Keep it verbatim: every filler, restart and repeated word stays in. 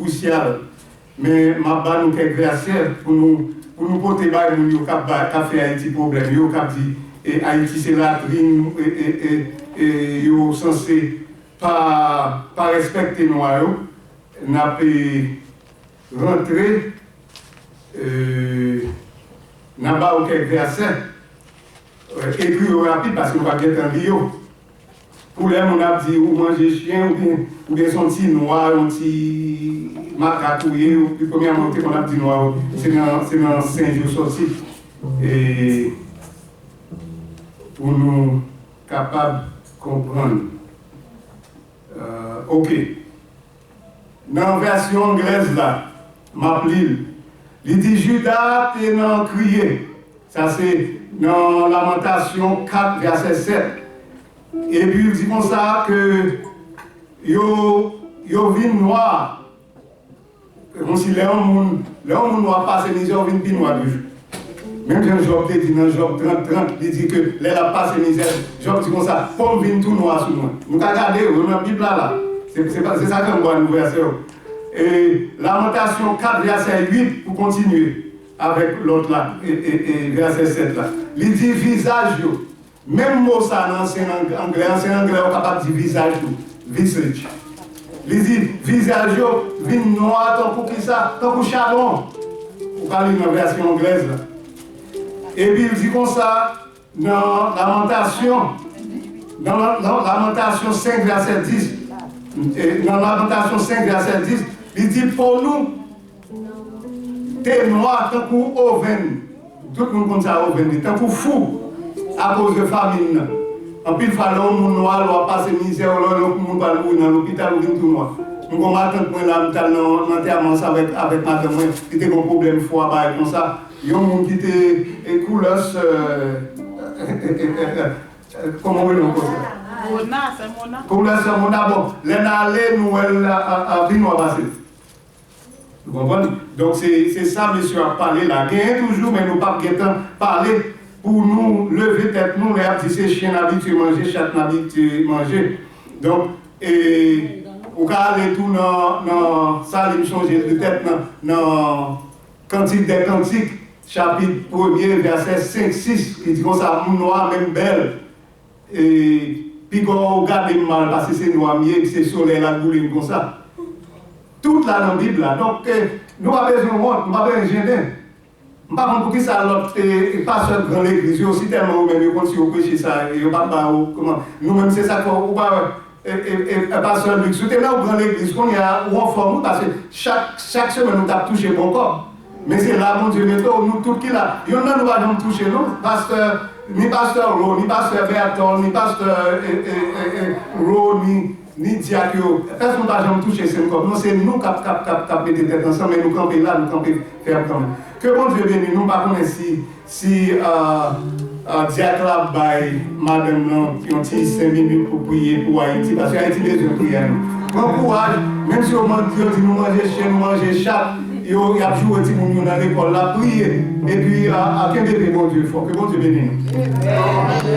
kwisyal. Men m ap ba nou kèk vèsè pou nou, pou nou pote bay moun yo k ap ba, k ap fè Ayiti pwoblèm yo, k ap di, e, Ayiti se latrin, e, e, e, e yo sanse pa, pa respekte nwa yo. N ap, e, rantre, e, n ap ba ou kèk vèsè. E, ekri yo rapid paske nou pa gentan li yo. Pou lè moun ap di ou manje chen oubyen, oubyen se yon ti nwa, yon ti makak ou ye, premyèman ou te konn ap di nwa, se nan, se nan senj yo sòti. E pou nou kapab konprann. Euh, ok. Nan vèsyon anglèz la, m ap li l. Li di, Jida te nan kriye. Sa se nan Lamantasyon kat, vèsè sèt. Epi l di konsa ke yo, yo vin nwa. Kòmsi lè yon moun, lè yon moun nwa pase mizè, ou vin pi nwa toujou. Menm jan Jòb te di nan Jòb trant trant, li di ke lè l ap pase mizè, Jòb di konsa, po m vin tou nwa sou mwen. Nou ka gade yo nan Bib la la. Se, se, pa- se sa k anba nou vèsè yo. E Lamantasyon kat vèsè uit pou kontinye avèk lòt la, e, e, e vèsè sèt la. Li di vizaj yo. Menm mo sa nan ansyen ang- anglè, ansyen anglè yo kapab di vizaj tou, visage. Li di vizaj yo vin nwa tankou kisa, tankou chadwon. Ou ka li nan vèsyon anglèz la. Epi l di konsa nan Lamantasyon, nan, nan Lamantasyon senk vèsè dis, e, nan Lamantasyon senk vèsè dis, li di po nou te nwa tankou ovenn. Tout moun konn sa ovenn ye, tankou fou, akoz de famin nan. Anpil fwa, lè yon moun nwa, lè w ap pase mizè, lè yon moun pral mouri nan lopital, ou vin tou nwa. M gon matant mwen la, m t al nan, nan antèman sa avèk, avèk madanm mwen, li te gon pwoblèm fwa, bagay konsa. Yon moun ki te, e, koulè, e, e, e, e, e, kòman w rele ankò sa? Mona, sè Mona. Koulè sè Mona, bon, lè n ale, nou wè l, a, a, a, pi nwa pase l. Ou konprann? Donk, se, se sa mesye ap pale la. Genyen toujou, men nou p ap gentan pale pou nou leve tèt nou lè y ap di se chen n abitye manje, chat n abitye manje. Donk, e, ou ka ale tou nan, nan sa li m sonje de tèt nan, nan Kantik dè Kantik, chapit premye, vèsè senk, sis, ki di konsa, moun nwa menm bèl, e, piga w gade m mal paske se nwa m ye, epi se solèy la k boule m konsa. Tout la nan Bib la. Donk, e, nou pa bezwen wont, nou pa bezwen jennen. M pa konn poukisa lòt, e, e, pastè gran legliz yo, si tèlman yo menm yo konn si yo preche sa, e yo p ap ba yo, kòman, nou menm se sa k fè w pa wè, e, e, e, e, pastè Luc, si w te nan yon gran legliz, kounye a, ou anfòm, wi, paske chak, chak semèn, ou t ap touche bon kòb. Men se la Bondye mete w, nou tout ki la. Yonn nan nou pa janm touche, non. Pastè, ni pastè Ro, ni pastè Bertol, ni pastè, e, e, e, e, Ro, ni, ni dyak yo. Pèsonn pa janm touche senn kòb. Non, se nou k ap, k ap, k ap, k ap mete tèt ansanm, men nou kanpe la, nou kanpe fèm kanmenm. Ke Bondye beni nou, m pa konnen si, si, a, a, dyak la ap bay madanm nan yon ti senk minit pou priye pou Ayiti, paske Ayiti bezwen priyè nou. Pran kouraj, menm si yo mande, yo di nou manje chen, nou manje chat, yo, y ap joure timoun yo nan lekòl la, priye, epi, a, a, kenbe men Bondye fò, ke Bondye beni nou.